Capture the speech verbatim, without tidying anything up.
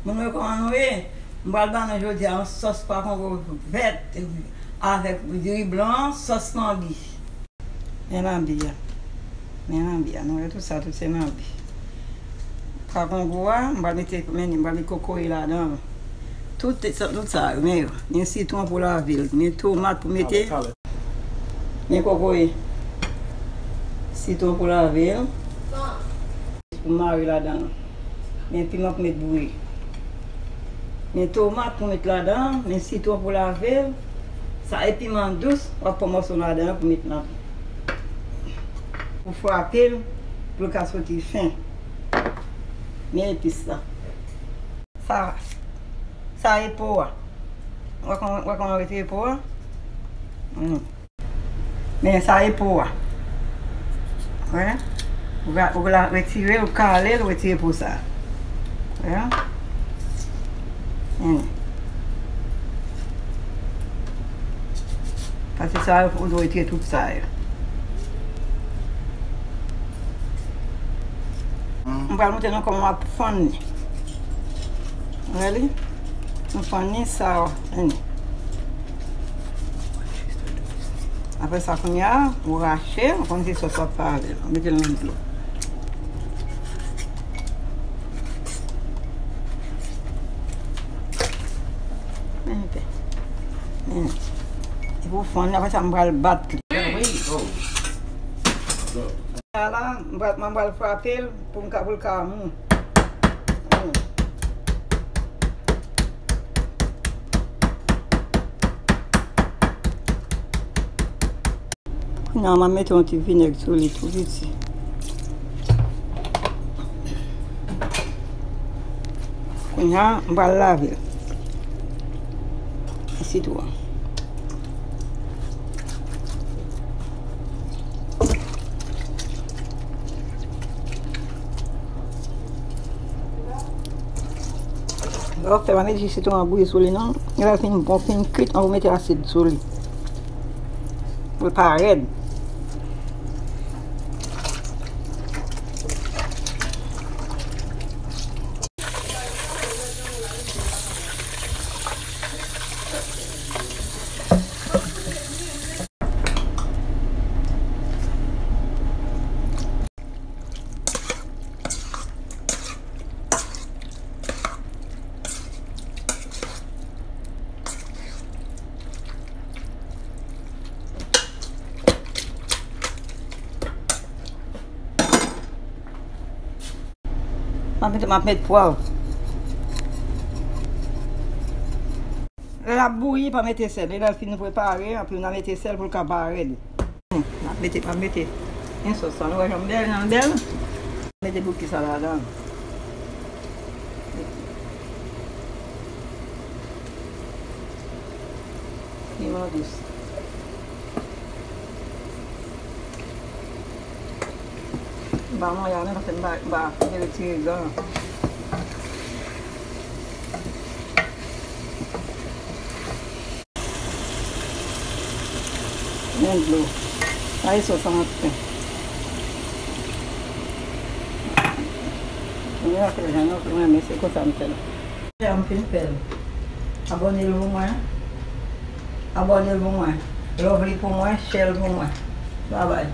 Moun mwen, kòman nou ye? M pral ban nou jodi a yon sòs pwa kongo vèt avèk diri blan, sòs mangi. Men manbi a. Men manbi a. Nou wè tout sa, tout se manbi. Pwa kongo a, m pral mete, men m pral mete kokoye ladan l. Tout, tout sa yo, men yo. Men sitwon pou lave l. Men tomat pou mete. Men kokoye. Sitwon pou lave l. Pou mare ladan l. Men piman pou met bouyi. Men tomat pou met ladan, men sitwon pou lave l. Sa e piman dous, w ap pran mòso ladan pou met nan. Pou frape l, pou l ka soti fen. Men epis la. Sa, sa e po a. Ou wè kòman, ou wè kòman yo retire po a? Hmm. Men sa e po a. Wè? Ou ka, ou ka retire l, ou kale l, ou retire po sa. Wè? Hmm. Pati sa yo, ou dwe retire tout sa yo. M pral montre nou kòman m ap fann li. Wè li? M fann li sa, vini. Apre sa, kounye a, ou rache, ou konn ki sòs w ap fè avè l. Ou mete l nan dlo. Vini, pè. Vini. Epi w fann li, apre sa, m pral bat li. Sa la, m pral, m pral frape l pou m ka, pou l ka mou. Hmm. Kounye a, m a mete yon ti vinèg sou li tou piti. Kounye a, m pral lave l. Sitwon. Lè w ap fè, pa mete jis sitwon an bouyi sou li non. Lè l fin bon, fin kwit, ann ou mete asid sou li. Pou l pa rèd. M ap met, m ap met pwav. Lè l ap bouyi, pa mete sèl. E lè l fin prepare, anpi n a mete sèl pou l ka pa rèd. M ap mete, m ap mete. Men sòs sa, nou wè jan l bèl, jan l bèl. Mete bouki sa ladan. Piman dous. M pa manyen anyen paske m pa, m pa vle retire gan. Men dlo. Sa e sòs an ap fè. Mwen ap fè jan nou renmen, se konsa m fè l. Deja m fin fè l. Abòne l pou mwen. Abòne l pou mwen. Love li pou mwen, share l pou mwen. Babay.